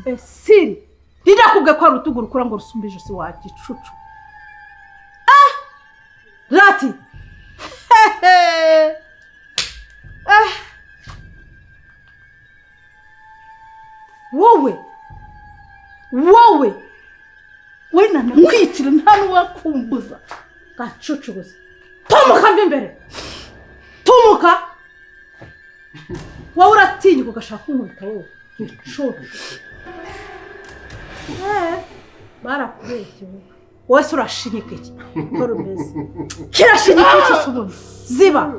Mbesiri rirakubwiye ko hari urutugu rukura ngo rusumbe ijosi wa gicucu. Ah! Rati hehe. Ah! Wowe wowe we nanakwicira, nta n'uwakumbuza gacucu gusa. Tumuka mva imbere, tumuka. Wowe uratinyuka ugashaka kunkubita wowe gicucu? Eh, barakubeshye wowe. Wowe se urashinyika iki? Ko rumeze kirashinyika iki se ubundi? Ziba,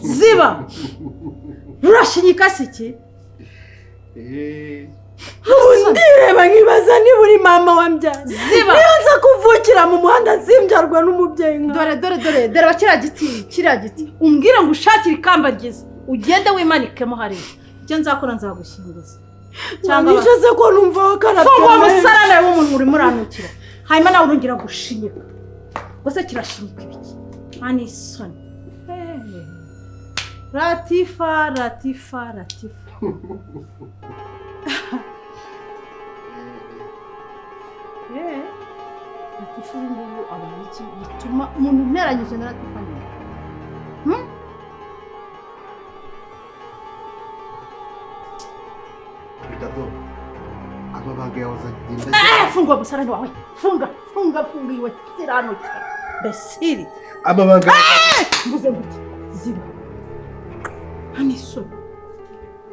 ziba. Rurashinyika se iki? Ubu ndireba nkibaza niba uri mama wambyaye. Ziba. Niyo nza kuvukira mu muhanda simbyarwa n'umubyeyi nka Dore, dore, dore, dore kiriya giti, kiriya giti. Umbwire ngo ushakire ikamba ryiza ugende wimanikemo hariya. Icyo nzakora, nzagushyinguza cyangwa Wanyishe ko numva wakarabye? Funga uwo musarane w'umuntu urimo uranukira, hanyuma nawe urongera gushinyika. Gusa kirashinyika ibiki? Nta n'isoni. Hey. Latifa, Latifa, Latifa. Eh, Latifa ubu ngubu abaye iki gituma umuntu unteranyije na Latifa nyine? Hmm? Gado, amabanga yawe azagenda. Eh, funga uwo musarane wawe. Funga, funga, funga iwe kiranukira mbesiri. Amabanga yawe. Mvuze ngo iki? Ziba. Nta n'isoni,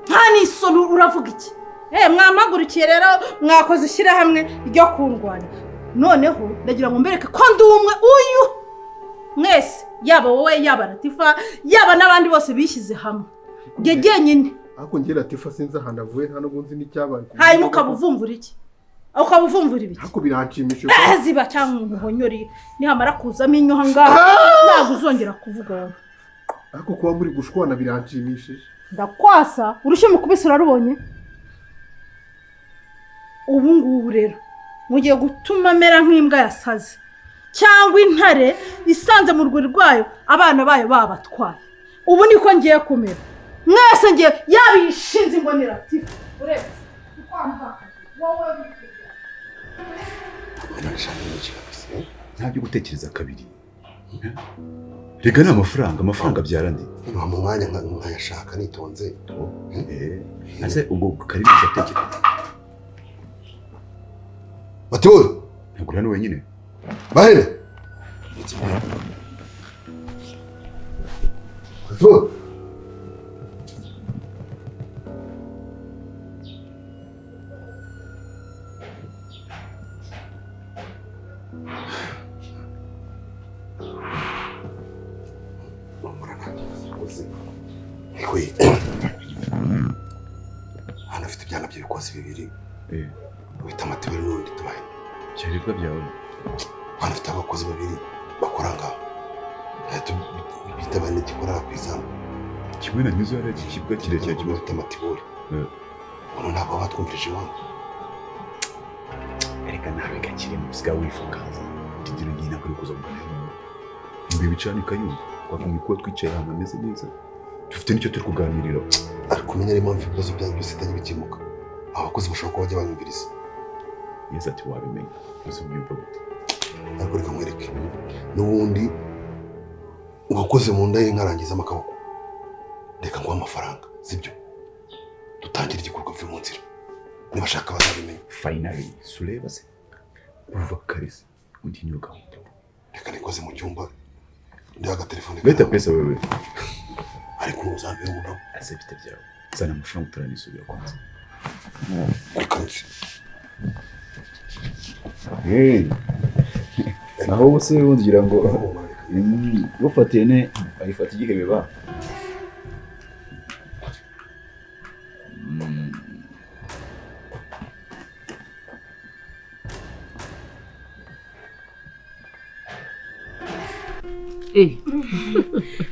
nta n'isoni. Uravuga iki? Eh, mwampagurukiye rero, mwakoze ishyirahamwe ryo kundwanya. Noneho ndagira ngo mbereke ko ndi umwe. Uyu mwese, yaba wowe, yaba Latifa, yaba n'abandi bose bishyize hamwe, njye jyenyine. Ariko njye Latifa sinzi ahantu avuye, nta nubwo nzi n'icyabaye. Hanyuma ukaba uvumvura iki? Ukaba uvumvura ibiki? Ariko biranshimishije. Eh, ziba cyangwa umuhonyori. Nihamara kuzamo inyo aha ngaha ntabwo uzongera kuvuga wowe. Ariko kuba muri gushwana biranshimishije. Ndakwasa urushyi mukubise, urarubonye. Ubu ngubu rero mugiye gutuma mera nk'imbwa yasaze cyangwa intare isanze mu rwuri rwayo abana bayo babatwaye. Ubu niko ngiye kumera mwese. Ngiye yaba iyi ngo ni Latifa uretse wowe. Nta byo gutekereza kabiri. Rega ni amafaranga, amafaranga abyara andi. Nta mu mwanya nkayashaka nitonze. Eh, ese ubwo Karimiza atekereza? Matibori. Ntabwo uri hano wenyine. Bahene, Matibori. Ariko hano afite ibyana by'ibikosi bibiri. Wita Matibori n'undi tubaye. Byaribwa byawe. Hano afite abakozi babiri bakora ngaho bita bane gikorera ku izamu. Kimwe na nyuzo hariya, iki kibuga kirekire kimwe bita Matibori. Ubu ntabwo baba batwumvirije iwabo. Reka nawe gakire mu usigaye wifukaza tugira ngiye nakuri kuza kuganira ibi bicana ikayumva twakumva kuba twicaye ahantu hameze neza, dufite n'icyo turi kuganirira. Ariko umenya niyo mpamvu ibibazo byanyu byose bitajya bikemuka, abakozi bashobora kuba bajya banyumviriza. Yesu ati wabimenya gusa ubyumva gute? Ariko reka nkwereke, n'ubundi uwakoze mu nda ye nkarangizamo akaboko. Reka nguhe amafaranga, sibyo? Dutangire igikorwa mve mu nzira, nibashaka bazabimenya. Finally sureba se kuva kare se undi niyo gahunda. Reka nikoze mu cyumba, ndiha agatelefone. Leta pesa wewe. Ariko uzambere umugabo. Ase bite byawe, zana amafaranga turanisubira kwanza. Reka nzi. Hey. Naho se ugira ngo ufatiye ne ayifata igihebe ba.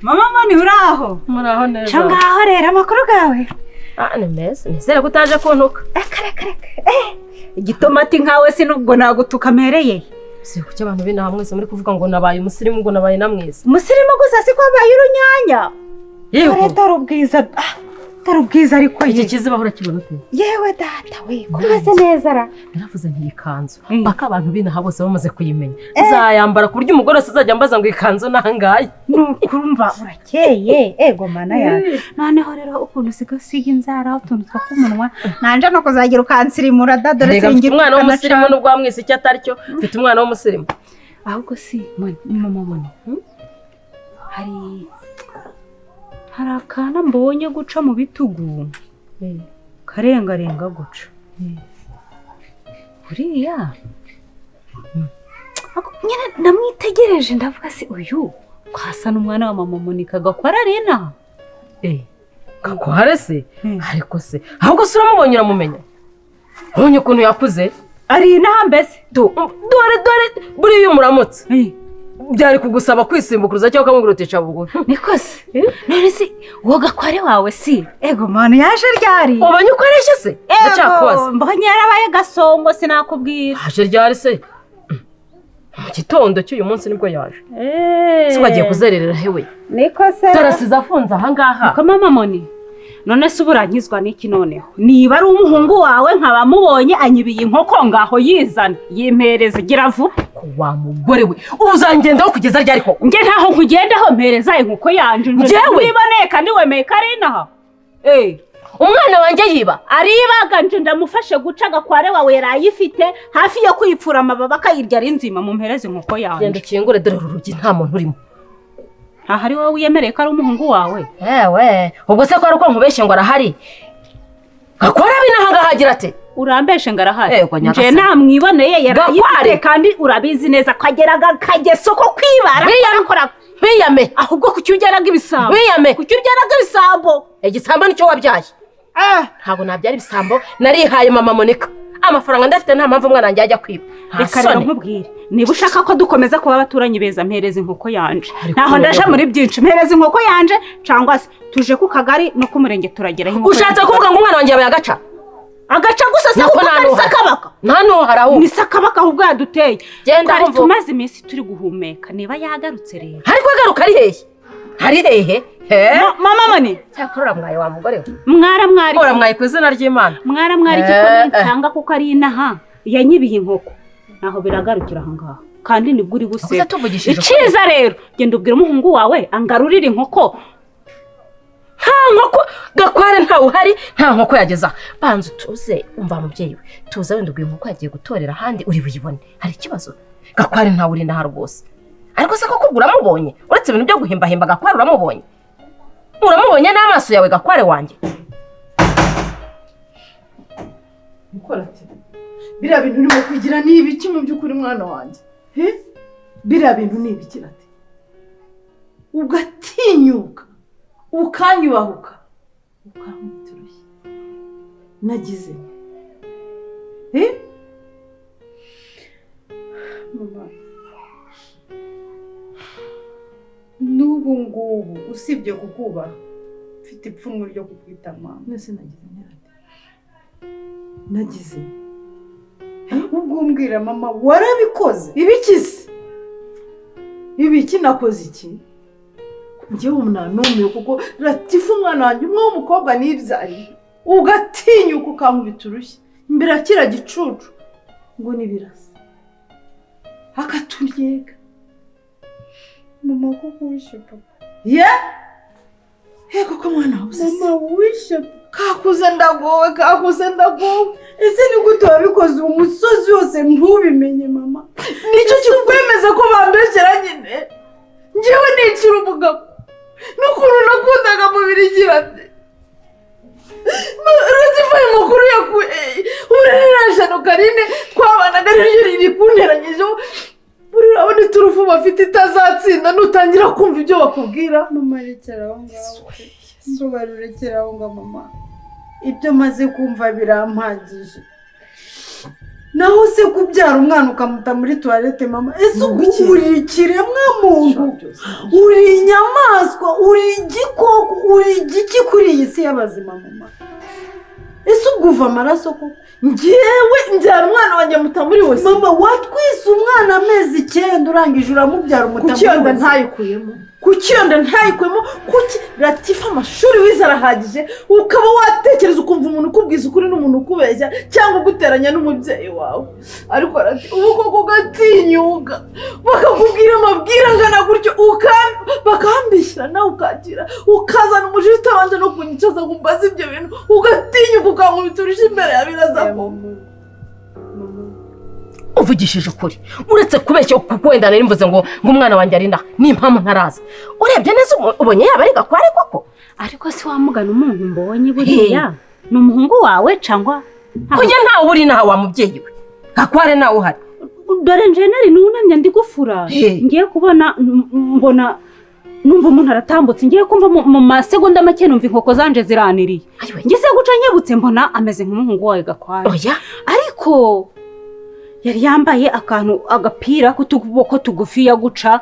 Mama Moni, uraho? Muraho neza. Ca ngaho rero, amakuru gawe? Ah, ni meza. Nizere ko utaje kuntuka. Reka, reka, reka. Eh, igitomati nkawe sinubwo nagutuka mpereye. Si kuki abantu b'inaha mwese muri kuvuga ngo nabaye umusirimu, ngo nabaye na mwiza? Umusirimu gusa, siko wabaye urunyanya. Yego. Dore, dore ubwiza. Ah, Dore ubwiza ariko Iki kizibaho urakibona ute? Yewe data we, kumeze neza ra. Naravuze nti iyi kanzu paka abantu b'inaha bose bamaze kuyimenya, nzayambara ku buryo umugore wese azajya ambaza ngo ikanzu nangaye. Nukumva urakeye, ego mana yawe. Noneho rero ukuntu usiga usiga inzara utuntu two ku munwa, nanje no kuzagira ukansirimura da, dore Rega mfite singira umwana w'umusirimu nubwo wamwise icyo atari cyo, mfite umwana w'umusirimu. Ahubwo si mama moni, hari akana mbonye guca mu bitugu karengarenga guca buriya nyine ndamwitegereje ndavuga si uyu kwasa n'umwana wa mama Monika Gakwara arena. Gakware se ariko se ahubwo se uramubonye uramumenya, ubonye ukuntu yakuze ari inaha mbese dore dore buriya umuramutse byari kugusaba kwisimbukuruza cyangwa ukamubwira uti ca bugufi. Niko se none se uwo Gakware wawe si ego mwana yaje ryari? Ubonye uko areshya se? Ndacyakubaza. Mbonye yarabaye gasongo sinakubwira. Yaje ryari se? Mu gitondo cy'uyu munsi nibwo yaje. Se wagiye kuzererera hewe? Niko se Tarasize afunze aha ngaha. Niko mama Moni, none se uburankizwa n'iki noneho? Niba ari umuhungu wawe nkaba mubonye anyibiye inkoko ngaho yizana yimpereza gira vuba. Wa mugore we uzangendaho kugeza ryari koko? Nge ntaho nkugendaho, mpereza inkoko yanje. Njyewe niboneye kandi wemeye ko ari inaha. Umwana wanjye yiba aribaga, nje ndamufashe guca Gakware wawe yarayifite hafi yo kwipfura amababa akayirya ari nzima. Mumpereze inkoko yanje. Genda ukingure dore uru rugi nta muntu urimo. Ahari wowe wiyemereye ko ari umuhungu wawe? Ewe ubwo se ko ari uko nkubeshye ngo arahari? Gakware abinaha ngaha agira ate? Urambeshe ngo arahari? Nje namwiboneye yarayifite kandi urabizi neza ko ageraga kageso ko kwibara. Wiyame. Ahubwo kuki ugeraga ibisambo? Wiyame. Kuki ugeraga ibisambo? Igisambo nicyo wabyaye. Ntabwo nabyara ibisambo, narihaye mama Monika. Amafaranga ndafite nta mpamvu umwana wanjye ajya kwiba. Reka rero nkubwire, niba ushaka ko dukomeza kuba abaturanyi beza mpereza inkoko yanje. Ntaho ndaje muri byinshi, mpereza inkoko yanje cyangwa se tuje ku kagari no ku murenge turageraho inkoko. Ushatse kuvuga ngo umwana wanjye yabaye agaca? Agaca gusa se kuko ari sakabaka. Nta nuhara ahubwo. Ni sakabaka ahubwo yaduteye. Genda ahubwo. Tumaze iminsi turi guhumeka, niba yagarutse rero. Ariko agaruka ari hehe? Hari hehe? Mama Moni, cyakora uramwaye wa mugore we. Mwaramwari. Uramwaye ku izina ry'Imana. Mwaramwari igikoni nsanga kuko ari inaha yanyibiye inkoko. Naho biragarukira aha ngaha. Kandi nibwo uri guseka. Iciza rero, genda ubwira umuhungu wawe angarurire inkoko. Nta nkoko Gakware ntawe uhari, nta nkoko yageza. Banza utuze umva mubyeyi we. Tuza wenda ubwo inkoko yagiye gutorera ahandi uri buyibone. Hari ikibazo? Gakware ntawe uri ndaha rwose. Ariko se koko uramubonye? Uretse ibintu byo guhimbahimba Gakware uramubonye? Uramubonye n'amaso yawe Gakware wanjye? Mukora ati biriya bintu urimo kugira ni ibiki mu by'ukuri mwana wanjye? Biriya bintu ni ibiki ati? Ugatinyuka ukanyubahuka ukankubita urushyi. Nagize Mama, n'ubu ngubu usibye kukubaha mfite ipfunwe ryo kukwita mama. Nese nagize nti nagize ubwo umbwira mama warabikoze ibiki se? Ibiki nakoze iki? Njyewe umunanumye kuko Latifa umwana wanjye umwe w'umukobwa nibyariye ugatinyuka ukankubita urushyi imbere ya kiriya gicucu ngo nibirasa akaturyega. Mama koko wishe papa. Ye? Koko mwana wabuze se? Mama wishe kakuze ndagowe, kakuze ndagowe. Ese ni gute wabikoze uwo musozi wose ntubimenye mama? Nicyo kikwemeza ko bambeshyera nyine. Njyewe nicira umugabo n'ukuntu nakundaga mubirigira nde. Latifa ayo makuru yakuye uburere Karine twabanaga ariryo riri kunteranyijeho. Buriya urabona iturufu bafite itazatsinda nutangira kumva ibyo bakubwira. Mama rekera aho ngaho, mbabarira aho ngaho mama, ibyo maze kumva birampagije. Naho se kubyara umwana ukamuta muri toilette mama, ese uri ikiremwa muntu, uri inyamaswa, uri igikoko, uri igiki kuri iyi si y'abazima mama? Ese ubwo uva amaraso koko? Njyewe mbyara umwana wanjye muta muri wese. Mama watwise umwana amezi 9 urangije uramubyara umuta muri wese. Kuki iyo nda ntayikuyemo? Kuki iyo nda ntayikwemo? Kuki Latifa amashuri wize arahagije, ukaba watekereza ukumva umuntu ukubwiza ukuri n'umuntu ukubeshya cyangwa uguteranya n'umubyeyi wawe? Ariko Lati, ubu koko ugatinyuka bakakubwira amabwire angana gutyo, bakambishyira nawe ukakira, ukazana umujinya utabanje no kunyicaza ngo umbaze ibyo bintu, ugatinyuka ukankubita urushyi imbere ya Biraza koko. Uvugishije ukuri, uretse kubeshya, kuko wenda nari mvuze ngo umwana wanjye ari inaha, ni impamvu ntaraza. Urebye neza ubonye yaba ari Gakware koko? Ariko si wamugana umuntu mbonye buriya ni umuhungu wawe cyangwa? Kujya ntawe uri inaha wa mubyeyi we, Gakware ntawe uhari. Dore nje nari nunamye ndi gufura, ngiye kubona mbona numva umuntu aratambutse, ngiye kumva mu masegonda make numva inkoko zanje ziraniriye, ngize guca nyebutse mbona ameze nk'umuhungu wawe Gakware. Ariko yari yambaye akantu agapira k'utuboko tugufi ya guca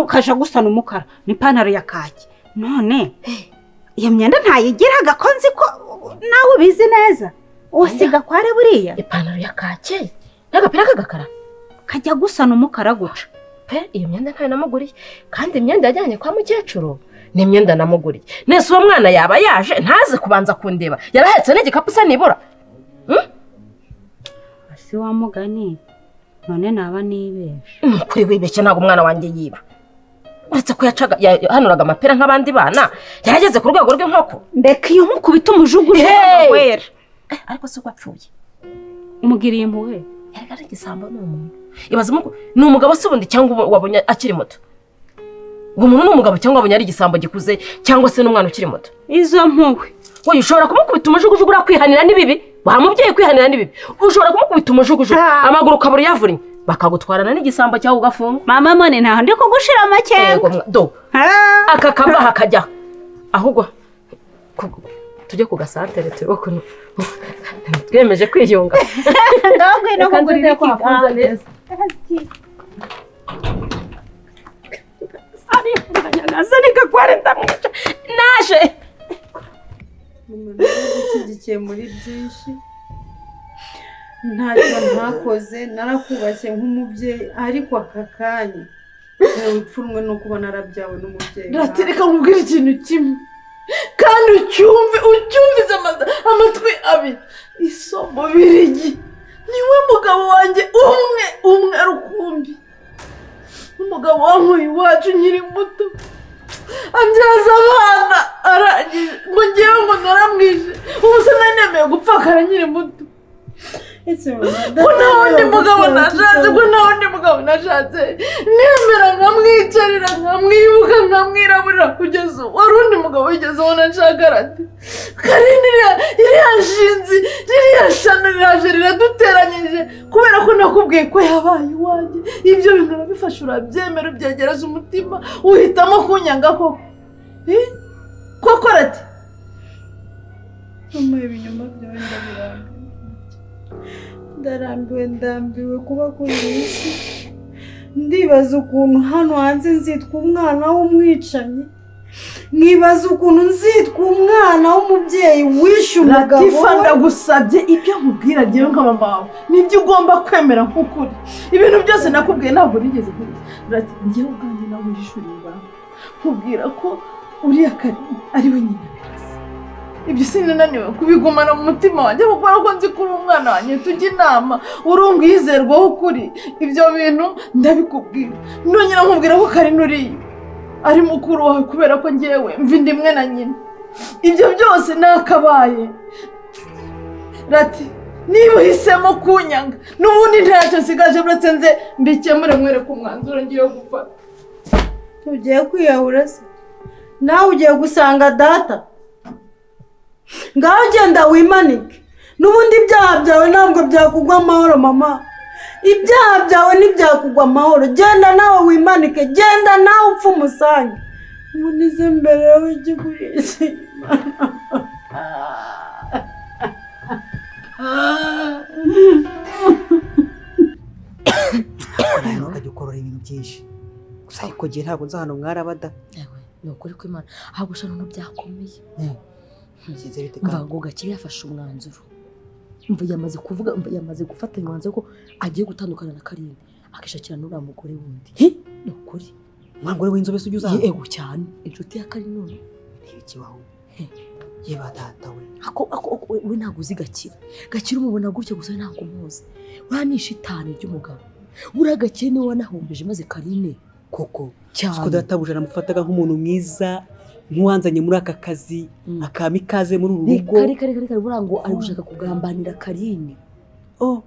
kaja gusa n'umukara n'ipantaro ya kaki. None iyo myenda ntayigiraga ko nzi ko nawe ubizi neza, uwo Gakware buriya? Ipantaro ya kaki n'agapira k'agakara kajya gusa n'umukara guca pe. Iyo myenda ntayo namuguriye, kandi imyenda yajyanye kwa mukecuru ni imyenda namuguriye. Nese uwo mwana yaba yaje ntaze kubanza kundeba, yarahetse n'igikapu se nibura? Si wa mugani, none naba nibeshe. Nukuri wibeshye, ntabwo umwana wanjye yiba. Uretse ko yacaga yahanuraga amapera nk'abandi bana, yarageze ku rwego rw'inkoko. Mbeka iyo mukubita umujugujugu wera. Ariko se ko apfuye? Umugiriye impuhwe. Yari ari igisambo, ni umuntu. Ibaze ni umugabo se ubundi cyangwa wabonye akiri muto? Uwo muntu ni umugabo cyangwa wabonye ari igisambo gikuze cyangwa se n'umwana ukiri muto? Izo mpuhwe. Wowe ushobora kumukubita umujugujugu, urakwihanira n'ibibi. Wa mubyeyi kwihanira n'ibibi. Ushobora kumukubita umujugujugu amaguru ukabura yavunnye, bakagutwarana n'igisambo cyawe ugafungwa. Mama mone ntaho ndi kugushira amakenga. Do aka kava hakajya ahubwo tujye ku gasantere turebe ukuntu twiyemeje kwiyunga. Ndababwiye no kugurira ikiganza. Naje Mama, nagushyigikiye muri byinshi, ntacyo ntakoze, narakubashye nk'umubyeyi, ariko aka kanya ntewe ipfunwe no kuba narabyawe n'umubyeyi. Reka nkubwire ikintu kimwe kandi ucyumve, ucyumvize amatwi abiri. Isombo Birigi niwe mugabo wanjye umwe umwe rukumbi, umugabo wankuye iwacu nkiri muto, ambyaza abana arangije ngo ngewe ngo naramwishe. Ubu se nanemeye gupfakara nkiri muto? Ko nta wundi mugabo nashatse, ko nta wundi mugabo nashatse, nemera nkamwicarira nkamwibuka nkamwiraburira kugeza ubu. Wari undi mugabo wigeze ubona nshaka Rati? Karine iriya nshinzi ririya shano riraje riraduteranyije kubera ko nakubwiye ko yabaye iwanjye. Ibyo bintu urabifashe urabyemera ubyegereza umutima, uhitamo kunyanga koko. Koko Rati? Mama, ibinyoma byawe ndabirambiwe. Ndarambiwe, ndambiwe kuba kuri iyi si. Ndibaza ukuntu hano hanze nzitwa umwana w'umwicanyi, nkibaza ukuntu nzitwa umwana w'umubyeyi wishe umugabo. Latifa, ndagusabye ibyo nkubwira ngewe nka mama wawe nibyo ugomba kwemera nk'ukuri. Ibintu byose nakubwiye ntabwo nigeze nkubwira. Lati, ngewe ubwanjye nawe wishuriye ibanga nkubwira ko uriya Karine ari we nyina Birasa. Ibyo sinananiwe kubigumana mu mutima wanjye kuko ko nzi ko uri umwana wanjye, tujya inama, uri umwizerwaho ukuri. Ibyo bintu ndabikubwira, nongera nkubwira ko Karine uriya ari mukuru wawe kubera ko ngewe mva inda imwe na nyina. Ibyo byose nakabaye. Rati, niba uhisemo kunyanga n'ubundi ntacyo nsigaje uretse nze mbikemure mwereke umwanzuro ngiye gufata. Tugiye kwiyahura se? Nawe ugiye gusanga data? Ngaho ugenda wimanike, n'ubundi ibyaha byawe ntabwo byakugwa amahoro mama. Ibyaha byawe ntibyakugwa amahoro. Genda nawe wimanike, genda nawe upfa umusange. Umunize mbere w'igikurisha. Nawe ukajya ukorora ibintu byinshi gusa, ariko gihe ntabwo nzi ahantu mwarabada. Ni ukuri kw'Imana ahubwo ushobora no byakomeye. Mva ngo Gakire yafashe umwanzuro, mva yamaze kuvuga, mva yamaze gufata umwanzuro ko agiye gutandukana na Karine akishakira n'uriya mugore wundi. Ni ukuri. Umwangore w'inzobe se ujya uza hano? Yego cyane, inshuti ya Karine none. Ntibikibaho. Yeba data we. Ako we ntabwo uzi Gakire. Gakire umubona gutya gusa ntabwo umuzi. Uriya ni ishitani ry'umugabo. Uriya Gakire niwe wanahombeje maze Karine. Koko. Cyane. Siko databuja namufataga nk'umuntu mwiza, nk'uwanzanye muri aka kazi, akama ikaze muri uru rugo. Reka reka buriya ngo ari gushaka kugambanira Karine. Oh.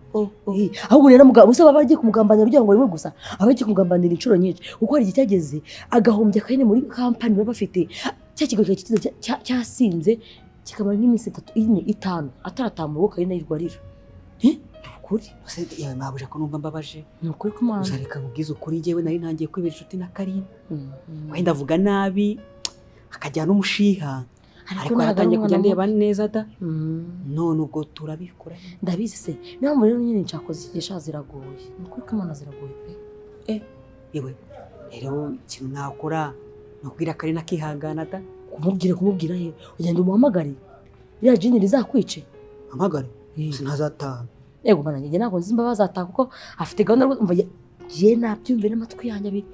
Ahubwo rero mugabo usaba abagiye kumugambanira kugira ngo rimwe gusa, abagiye kumugambanira inshuro nyinshi. Kuko hari igihe cyageze agahombya Karine muri kampani baba bafite cya kigo cyasinze kikamara nk'iminsi 3, 4, 5 atarataha mu rugo Karine yirwa arira. Ni ukuri. Yewe mabuja ko numva mbabaje. Ni ukuri ko mwana. Gusa reka nkubwize ukuri njyewe nari ntangiye kwibera inshuti na Karine. Wenda avuga nabi akajyana n'umushiha. Ariko yaratangiye kujya ndeba neza da. None ubwo turabikora. Ndabizi se. Niyo mpamvu rero nyine nshakoze igisha ziragoye. Ni ukuri ko mwana ziragoye pe. Yewe rero ikintu nakora nukubwira Karine akihangana da. Kumubwira he? Ugenda umuhamagare. Iriya jini rizakwice. Hamagare? Ntazataha. Yego mana njye ntabwo nzi imbabazi azataha kuko afite gahunda rwose. Umva ye nabyumve n'amatwi yanjye abiri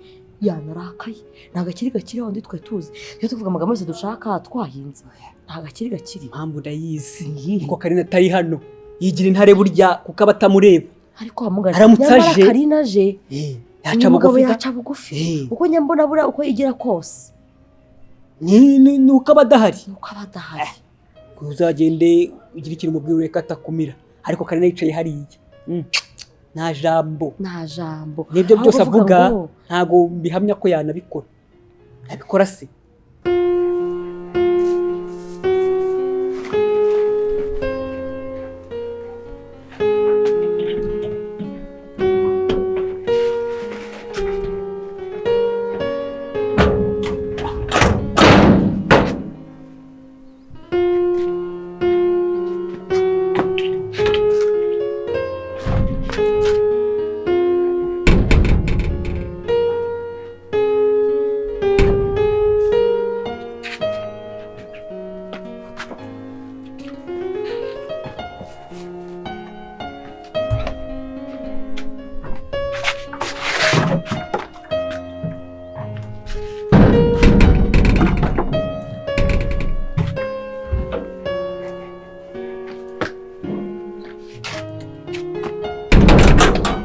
yanarakaye. Nta Gakire Gakire wundi twe tuzi. Iyo tuvuga amagambo yose dushaka twahinze. Nta Gakire Gakire. Impamvu ndayizi. Kuko Karine atari hano. Yigira intare burya kuko abatamureba. Ariko wamugana. Aramutse aje. Karine aje. Yaca bugufi. Yaca bugufi. Uko njya mbona buriya uko yigira kose. Ni uko aba adahari. Nuko aba adahari. Uzagende ugira ikintu umubwira ureke atakumira. Ariko Karine yicaye hariya. Nta jambo. Nta jambo. Nibyo byose avuga ntago bihamya ko yanabikora. Abikora se.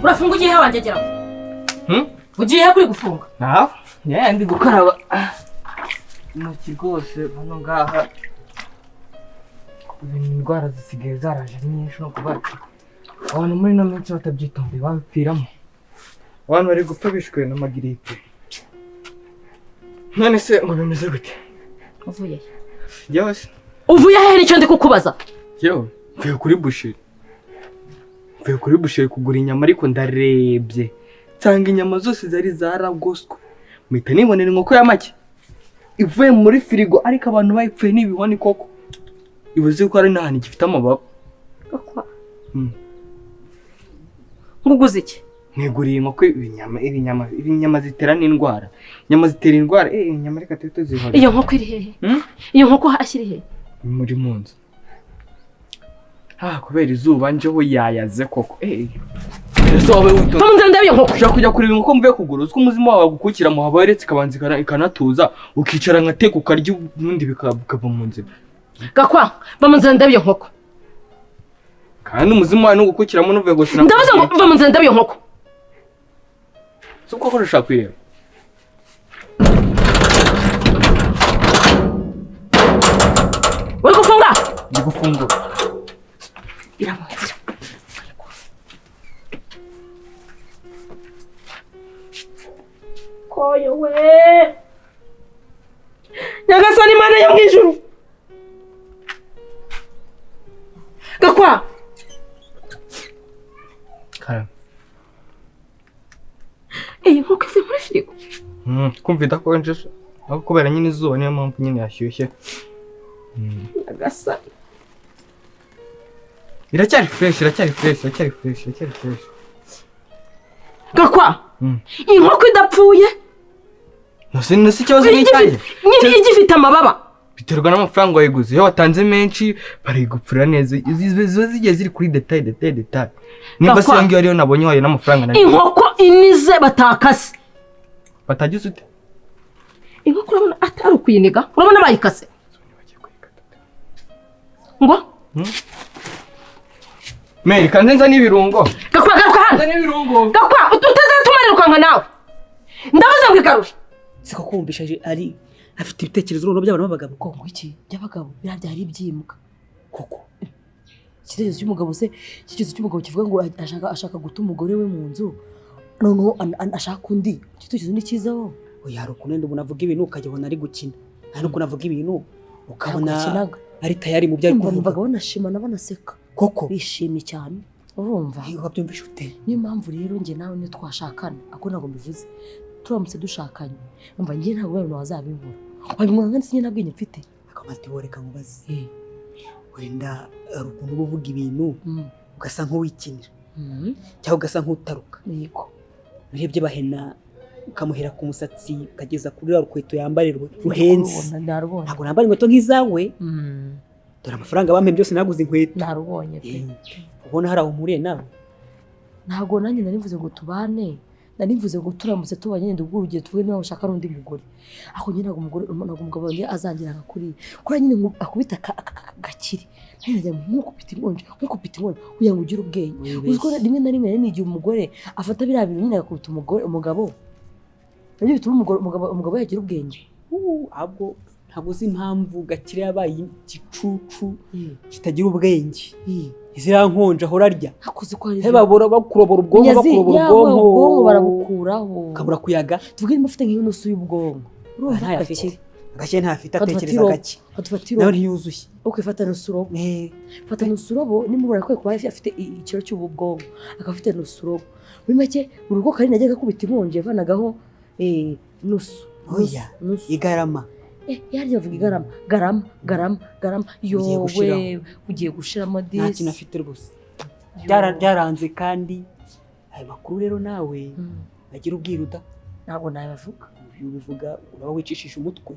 Urafunga ugiye he wanjye? Ugiye he kuri gufunga? Naho ndi gukaraba intoki rwose hano ngaha. Indwara zisigaye zaraje nyinshi no kubaca. Abantu muri ino minsi batabyitondeye babipfiramo. Abantu bari gupfa bishwe n'amagiripe. None se ngo bimeze gute? Uvuye he? Yewe se. Uvuye he nicyo ndi kukubaza? Yewe mvuye kuri busheri. Mvuye kuri busheri kugura inyama ariko ndarebye nsanga inyama zose zari zaragoswe. Mpita nibonera inkoko ya make ivuye muri firigo ariko abantu bayipfuye n'ibihoni koko. Ibuze ko ari n'ahantu gifite amababa. Nguguze iki? Niguriye inkoko ibinyama zitera n'indwara. Inyama zitera indwara, inyama reka tete zihora. Iyo nkoko iri hehe? Iyo nkoko ashyiri hehe? Muri mu nzu. Kubera izuba njeho yayaze koko. Ese wowe witonze. Ntunze ndabiye nkoko. Ushaka kujya kureba inkoko mvuye kugura uziko umuzima wawe gukukira mu habaretse ikabanza ikanatuza ukicara nkateka ukarya ubundi bikava mu nzira. Gakwa, bamunzira ndabiye nkoko. Kandi umuzima wawe nugukukiramo nuvuye gusa. Ndabaza ngo bamunzira ndabiye nkoko. Suko ko ushaka kwireba. Uri gufunga? Ndi gufungura. Iramunzira. Koyo we. Nyagasani Imana yo mwijuru. Gakwa. Karame. Iyi nkoko ivuye muri firigo. Kumva idakonje aho kubera nyine izuba niyo mpamvu nyine yashyushye. Nyagasani. Iracyari fresh, iracyari fresh, iracyari fresh, iracyari fresh. Gakwa. Inkoko idapfuye. Nasi ikibazo ni icyanjye. Nyine igifite amababa. Biterwa n'amafaranga wayiguze. Iyo watanze menshi barigupfura neza. Ziba zigiye ziri kuri detail detail detail. Nimba se ngiyo ariyo nabonye wayo n'amafaranga nari. Inkoko inize batakase. Batagize ute? Inkoko urabona atari ukuyiniga, urabona bayikase. Ngo? Meri, kanze nza n'ibirungo. Gakwa, garuka hano. Nza n'ibirungo. Gakwa, utazatuma nirukanka nawe. Ndavuze ngo igarure. Siko kumvisha ari afite ibitekerezo noneho by'abantu b'abagabo. Ngo iki? By'abagabo birabyara ibyimbwa. Koko. Igitekerezo cy'umugabo se, igitekerezo cy'umugabo kivuga ngo ashaka guta umugore we mu nzu. Noneho ashaka undi. Igitekerezo ni cyiza wo. Oya, hari ukuntu wenda umuntu avuga ibintu ukajya ubona ari gukina. Hari n'ukuntu avuga ibintu ukabona ari tayari mu byo ari kuvuga. Numvaga banashima na banaseka. Koko bishimye cyane. Urumva? Wabyumvisha ute? Niyo mpamvu rero njye nawe niyo twashakana, ako ntabwo mbivuze. Turamutse dushakanye, umva njye ntabwo abantu bazabinkora. Wabimwanga kandi sinjye nta bwenge mfite. Akamati woreka nkubaze. Wenda hari ukuntu uba uvuga ibintu ugasa nk'uwikinira. Cyangwa ugasa nk'utaruka. Yego. Urebye bahena ukamuhera ku musatsi ukageza kuri rwa rukweto yambare ruhenze. Ntabwo nambara inkweto nk'izawe. Dore amafaranga bampe byose naguze inkweto. Narubonye pe. Ubona hari aho mpuriye nawe? Ntabwo nanjye nari mvuze ngo tubane. Nari mvuze ngo turamutse tubanye nyine ubwo urugero tuvuge niba ushaka n'undi mugore. Ako nyine ntabwo umugore ntabwo umugabo wanjye azangira nka kuriya. Kuriya nyine ngo akubita gakire. Nanjye nkukubita inkonje, nkukubita inkonje kugira ngo ugire ubwenge. Uzi ko rimwe na rimwe n'igihe umugore afata biriya bintu nyine agakubita umugore umugabo. Nabyo bituma umugabo yagira ubwenge. Ahubwo ntabwo uzi impamvu Gakire yabaye igicucu kitagira ubwenge. Izira nkonje ahora arya. Hakuze ko ari babora bakurobora ubwonko bakurobora ubwonko barabukuraho. Kabura kuyaga. Tuvuge niba ufite nk'inusu y'ubwonko. Urumva Gakire. Gakire ntafite atekereza gake. Nawe ntiyuzuye. Okay, fata nusurobo. Fata nusurobo nimubona ko kuba afite ikiro cy'ubwonko, akaba afite nusurobo. Muri make urugo kari najyaga kubita inkonje yavanagaho nusu. Oya, igarama. Yarya bavuga igarama, garama, garama, garama. Yowe, ugiye gushiramo disi. Nta kintu afite rwose. Byaranze kandi ayo makuru rero nawe agira ubwiruda. Ntabwo nabivuga. Iyo ubivuga uraba wicishije umutwe.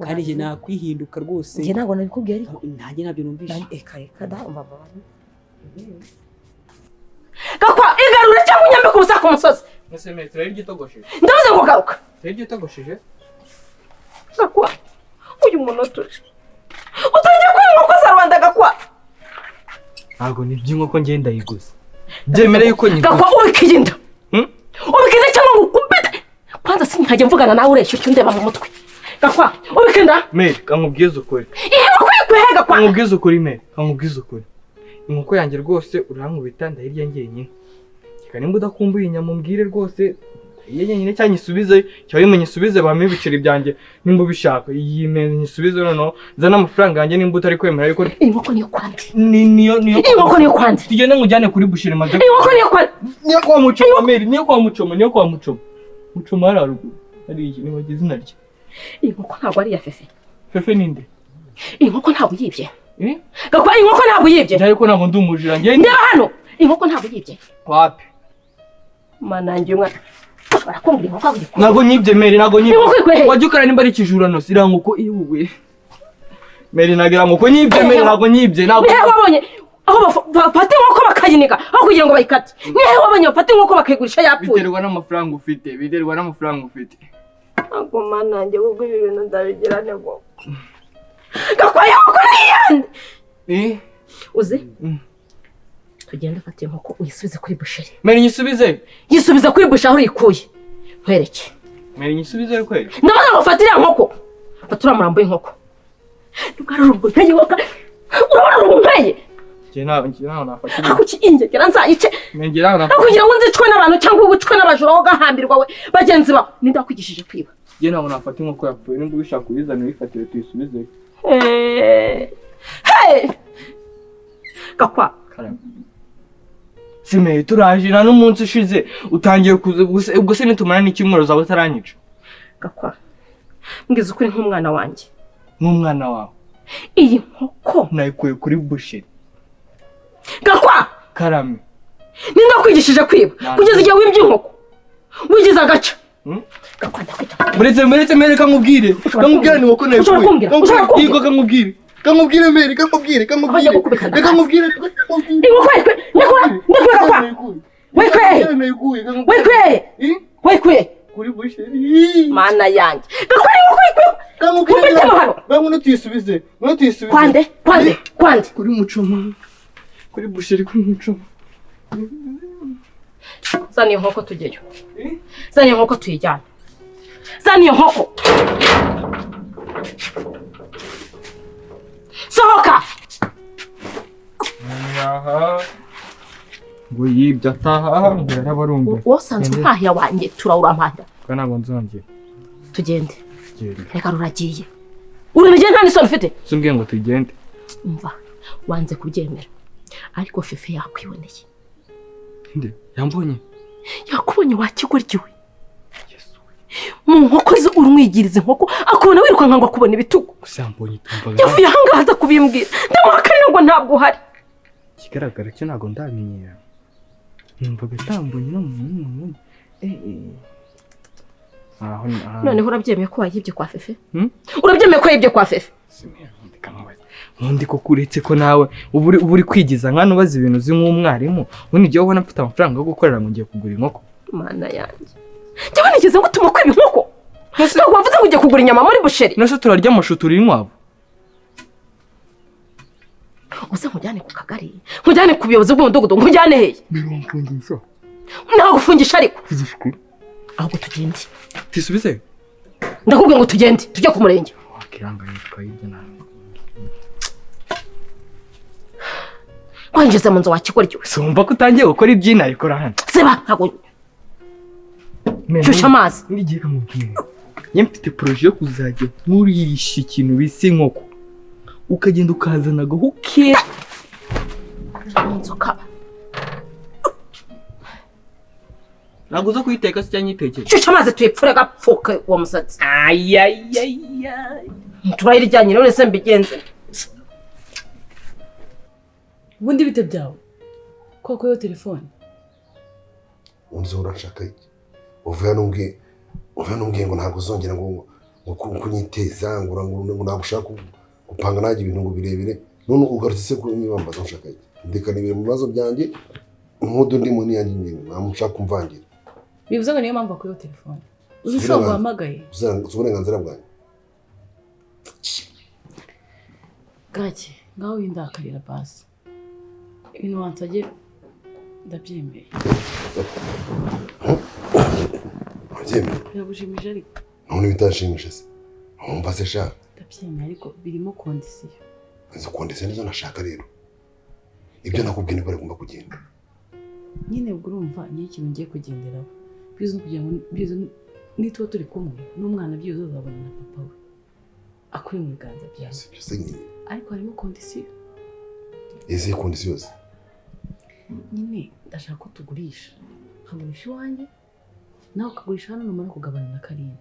Kandi njye nakwihinduka rwose. Njye ntabwo nabikubwiye ariko. Nanjye nabyo numvise. Eka da umva baba. Gakwa, igarure cyangwa unyambike ubusa ku musozi. Ese metero y'igitogosheje. Ndavuze ngo garuka. Y'igitogosheje. Gakwa, uyu munota uje. Utangiye kuba inkoko za rubanda Gakwa. Ntabwo ni iby'inkoko njye ndayiguze. Byemere yuko nyiguze. Gakwa ubikirinda. Ubikinda cyangwa ngo ukubite. Kwanza sinkajya mvugana nawe ureshya icyo ndeba mu mutwe. Gakwa, ubikinda. Meri, kankubwize ukuri. Iyi nkoko yikuye he Gakwa? Kankubwize ukuri Meri, kankubwize ukuri. Inkoko yanjye rwose urankubita ndayirya njyenyine. Reka nimba udakumbuye inyama umbwire rwose. Iyo nyine cyangwa nyisubize cyangwa imunyisubize bampe ibiceri byanjye nimba ubishaka. Iyi nyisubize noneho nzana amafaranga yanjye nimba utari kwemera yuko inkoko niyo kwandi. Niyo niyo inkoko niyo kwandi. Tugende nkujyane kuri busheri maze. Inkoko niyo kwandi. Niyo kwa Mucoma Meri, niyo kwa Mucoma, niyo kwa Mucoma. Mucoma hari haruguru. Hari nibagize izina rye. Iyi nkoko ntabwo ari iya Fefe. Fefe ninde? Iyi nkoko ntabwo yibye. Gakwa, iyi nkoko ntabwo yibye. Ariko ntabwo ndi umujura njye. Ndeba hano. Inkoko ntabwo yibye. Wapi? Manangiye umwana. Barakumbura inkoko yibye. Ntabwo nyibye Meri, ntabwo nyibye. Wajya ukora nimba ari ikijurano iriya nkoko iwe. Meri nagira nkoko nyibye Meri, ntabwo nyibye. Nihe wabonye aho bafata inkoko bakayiniga aho kugira ngo bayikate? Nihe wabonye bafata inkoko bakayigurisha yapfuye? Biterwa n'amafaranga ufite, biterwa n'amafaranga ufite. Ntabwo manangiye ubwo ibi bintu ndabigira ntego. Gakwa, inkoko ni iyande. Uzi? Tugende ufate inkoko uyisubize kuri busheri. Meri nyisubize. Yisubize kuri busheri aho uyikuye. Nkwereke. Meri nyisubize kweli. Ndabaza ngo ufate iriya nkoko. Fata uriya murambo w'inkoko. Urabona urumpeye. Njye ntaho nafata. Kuki ingegera nzayice? Njye ntaho nafata. Kugira ngo nzicwe n'abantu cyangwa ucwe n'abajura aho gahambirwa we bagenzi bawe. Ninde wakwigishije kwiba? Njye ntaho nafata inkoko yapfuye nimba ubishaka uyizane uyifatire tuyisubize. Hey! Gakwa. Simeye turaje na n'umunsi ushize utangiye kuza ubwo se nitumara n'icyumweru uzaba utaranyica. Gakwa, mbwiza ukuri nk'umwana wanjye. Nk'umwana wawe. Iyi nkoko nayikuye kuri busheri. Gakwa! Karame. Ninde wakwigishije kwiba? Kugeza igihe wibye inkoko. Wigize agace. Gakwa ndakwita. Muretse Meri kankubwire. Kankubwire ni inkoko nayikuye. Ushobora kumbwira? Ushobora kumbwira? Yego kankubwire. Kankubwire Meri, kankubwire, kankubwire. Kankubwire. Inkoko yayikuye. Ndakura, ndakura Gakwa. Wayikuye. Wayikuye. Wayikuye. Kuri busheri. busheri. Mana yanjye. Gakware inkoko yikuye. Kumbitemo hano. Bamwe tuyisubize. Mwe tuyisubize. Kwande, kwande, kwande. Kuri mucoma. Kuri busheri kuri mucoma. Zana iyo nkoko tujyeyo. Zana iyo nkoko tuyijyane. Zana iyo nkoko. Sohoka. Aha. Ngo yibye ataha ngo yarabarumbe. Wosanzwe mpahira wanjye turawura mpahira. Ko ntabwo nzongera. Tugende. Reka ruragiye. Uranagiye nta nisoni ufite. Simbwiye ngo tugende. Umva wanze kubyemera. Ariko Fefe yakwiboneye. Nde yambonye. Yakubonye wakigoryiwe. Mu nkoko ze urumwigiriza inkoko akubona wirukanka ngo akubona ibitugu. Gusa yambonye tumvaga. Yavuye ahangaha aza kubimbwira. Ndamuhakarira ngo ntabwo uhari. Ikigaragara cyo ntabwo ndamenyera. Numvaga tambonye no mu aho noneho urabyemeye ko wayibye kwa Fefe? Urabyemeye ko yibye kwa Fefe? Nkundi ko kuretse ko nawe ubu uri kwigiza nkana ubaza ibintu uzi nk'umwarimu, ubundi igihe ubona mfite amafaranga yo gukorera ngo ngiye kugura inkoko. Mana yanjye. Njyewe nigeze ngutuma kwiba inkoko. Ntabwo wavuze ngo ugiye kugura inyama muri busheri. Nase turarya amashu turi inkwavu. Uze nkujyane ku kagari, nkujyane ku buyobozi bw'umudugudu, nkujyane hehe? Biramfungisha. Nagufungisha ariko. Ahubwo tugende. Tisubize. Ndakubwiye ngo tugende, tujye ku murenge. Wakiranganye tukayirya nawe. Wanjize mu nzu wakigoryiwe. Sumva ko utangiye gukora ibyina ariko hano. Seba ntabwo. Shusha amazi. Ngiye kamubwira. Njye mfite projet yo kuzajya nkurisha ikintu bise inkoko. Ukagenda ukazana agahu kera. Inzoka. Ntabwo uza kuyiteka se cyangwa nyitekere. Shusha amazi tuyipfure gapfuke uwo musatsi. Ayayayay. Turayiryanye none se mbigenze. Ubundi bite byawe? Koko yo telefone. Unzi urashaka iki? Uvuye numbwiye ngo ntabwo uzongera ngo kunyiteza ngo ntabwo ushaka gupanga nanjye ibintu ngo birebire none ugarutse se kunyibambaza ushaka iki? Ndekana ibintu mu bibazo byanjye nkudu ndi mu niyanjye nyine ntabwo ushaka kumvangira. Bivuze ngo niyo mpamvu akuyeho telefone. Uzi ushobora guhamagaye. Uzi uburenganzira bwanjye. Gake ngaho windakarira basi. Ibintu wansabye ndabyemeye. Wabyemeye? Biragushimije ariko. None bitanshimije se? Wumva se sha? Ndabyemeye ariko birimo kondisiyo. Izo kondisiyo nizo nashaka rero. Ibyo nakubwiye niko rigomba kugenda. Nyine ubwo urumva ni ikintu ngiye kugenderaho. Bizo kugira ngo bizo nitwa turi kumwe n'umwana byizo azabona na papa we. Akuye mu biganza byawe. Sibyo se nyine. Ariko harimo kondisiyo. Izi kondisiyo se? Nyine ndashaka ko tugurisha. Nkagurisha iwanjye nawe ukagurisha hano numara kugabana na Karine.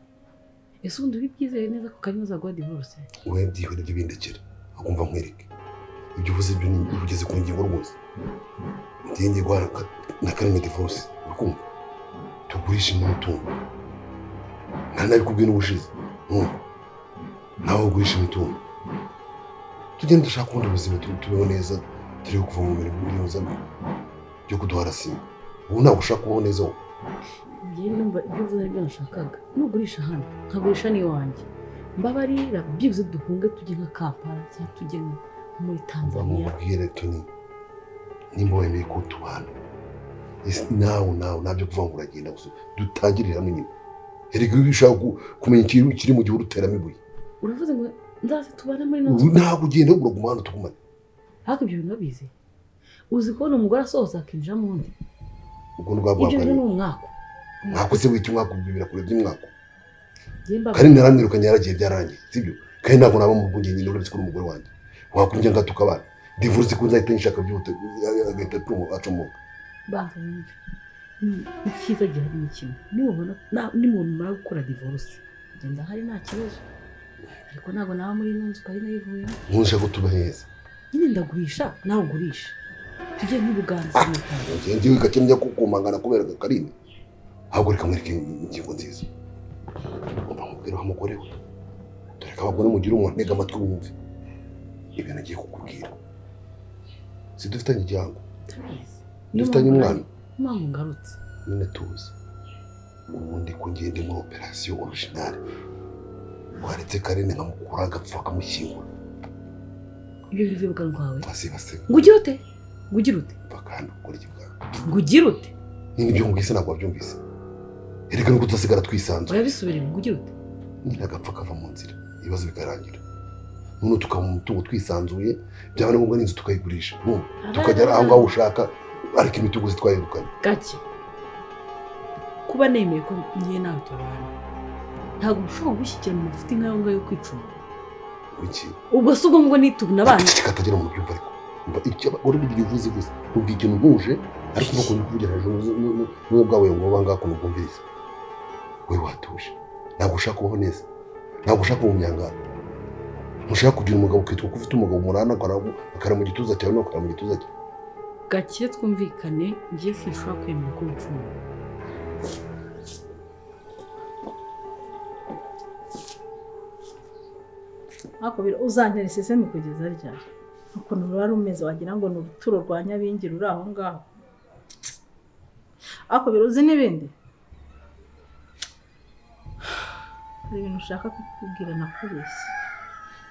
Ese ubundi uribyizeye neza ko Karine azaguha divorce? Wowe byihore ibyo bindekere. Akumva nkwereke. Ibyo uvuze ibyo ugeze ku ngingo rwose. Ngiye guhana na Karine divorce. Urakumva? Tugurisha imitungo. Nta nabikubwiye n'ubushize. Nawe ugurisha imitungo. Tugende dushaka ubundi buzima tubeho neza. Turi kuva mu bintu by'ubuza byo kuduhara sima. Ubu ntabwo ushaka kubaho neza wowe. Njye numva ibyo uvuze aribyo nashakaga. Nugurisha hano, nkagurisha n'iwanjye. Mbabarira byibuze duhunge tujye nka Kampala cyangwa tujye muri Tanzania. Bamubwire Tony nimba wemeye ko tubana. Nawe nabyo kuvuga ngo uragenda gusa dutangirire hamwe nyine. Erega iyo ushaka kumenya ikintu kiri mu gihuru uteramo ibuye. Uravuze ngo nzaze tubane muri ino nzu. Ntabwo ugenda uraguma hano tugumane. Ariko ibyo bintu babizi. Uzi kubona umugore asohoza akinjira mu wundi. Ubwo ndwabwa. Ibyo bintu ni umwaka. Mwako se wita umwaka ubwo birakure by'umwaka. Kandi naramwirukanye yaragiye byarangiye, sibyo? Kandi ntabwo naba mu bwunge nyine uretse kuri umugore wanjye. Wakunjye ngatuka abana. Divorce ko nzahita nshaka byihute agahita acomoka. Banza wumve. Icyiza gihari ni kimwe. Nimubona nimumara gukora divorce, genda hari nta kibazo. Ariko ntabwo naba muri ino nzu kandi nayivuyemo. Nkunshaka ko tuba heza. Nyine ndagurisha nawe ugurisha. Tujye nk'Ubuganda muri Tanzania. Ngiye gake njya kukumangana kubera Karine. Ahubwo reka mwereke ingingo nziza. Umva nkubwire wa mugore we. Dore ko abagore mugira umuntu ntega amatwi wumve. Ibintu agiye kukubwira. Si dufitanye igihango. Dufitanye umwana. Mpamvu ngarutse. Nyine tuzi. Ubundi ko ngende muri operasiyo originale, waretse Karine nkamukura agapfa akamushyingura. Ibyo bivuye mu kanwa kawe? Basi. Ngo ugire ute? Ngo ugire ute? Bakanda gukora iki bwawe? Ngo ugire ute? Nyine ibyo nkubwise ntabwo wabyumvise. Erega nuko tuzasigara twisanzuye. Urabisubiremo, ngo ugire ute? Nyine agapfa kava mu nzira, ibibazo bikarangira. None tukaba mu mutungo twisanzuye, byaba na ngombwa n'inzu tukayigurisha. Tukagera aho ngaho ushaka, ariko imitungo zitwayirukanye. Gake. Kuba nemeye ko ngiye nawe tubana, ntabwo ushobora gushyikira mu mafuti nk'ayo ngayo yo kwicuma. Iki? Ubwo si ubwo ngo nitubona abana. Katagira umuntu byumva ariko. Umva icyo uri kugira uvuze gusa. Ubwo ikintu ntuje ariko uko kuvugira hejuru n'ubwo bwawe ngo banga ukuntu bwumviriza. Wewe watuje. Ntabwo ushaka kubaho neza. Ntabwo ushaka kuba umunyangara. Ntushaka kugira umugabo ukitwa ko ufite umugabo murana akara mu gituza cyawe no akara mu gituza cye. Gake twumvikane, ngiye sinshobora kwemera ko uncuma. Ariko uzantera isesemi kugeza ryari? Ukuntu ruba rumeze wagira ngo ni uruturo rwa Nyabingi ruri aho ngaho. Ariko uzi n'ibindi? Hari ibintu ushaka kukubwira nakubeshye.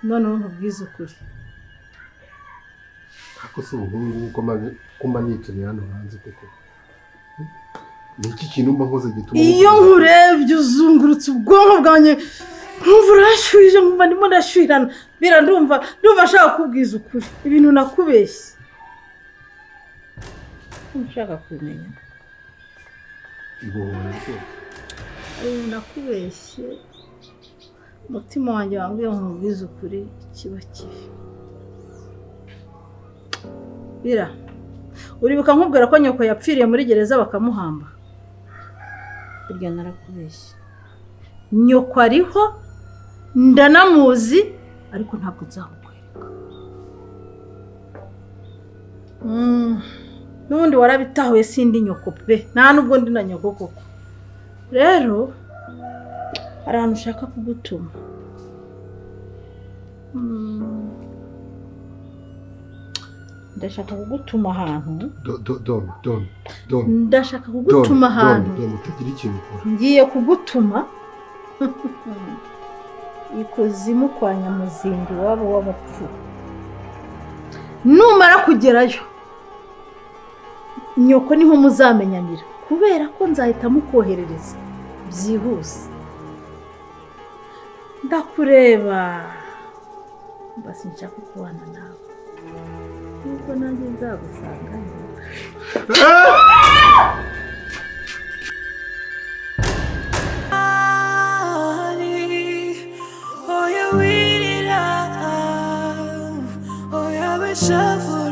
Noneho nkubwize ukuri. Ariko si ubu ko mba nicaye hano hanze koko. Ni iki kintu mba nkoze gituma iyo nkurebye uzungurutse ubwonko bwanjye nkumva urashyuhije, nkumva ndimo ndashyuhirana. Bira ndumva ashaka kukubwiza ukuri ibintu nakubeshye. Ushaka kubimenya? Ibintu nakubeshye, umutima wanjye wambwiye ngo nkubwize ukuri kiba kibi. Bira, uribuka nkubwira ko nyoko yapfiriye muri gereza bakamuhamba? Burya narakubeshye. Nyoko ariho ndanamuzi, ariko ntabwo nzamukwereka. N'ubundi warabitahuye sindi nyoko pe, nta nubwo ndi na nyoko koko. Rero hari ahantu ushaka kugutuma. Ndashaka kugutuma ahantu. Don. Ndashaka kugutuma ahantu. Don, utagira ikintu ukora. Ngiye kugutuma ikuzimu kwa Nyamuzingi wabo w'abapfu. Numara kugerayo nyoko niho muzamenyanira, kubera ko nzahita mukoherereza byihuse. Ndakureba basi nshaka kubana nawe, nubwo nanjye nzagusanga. Oya wirira, oya bishavu.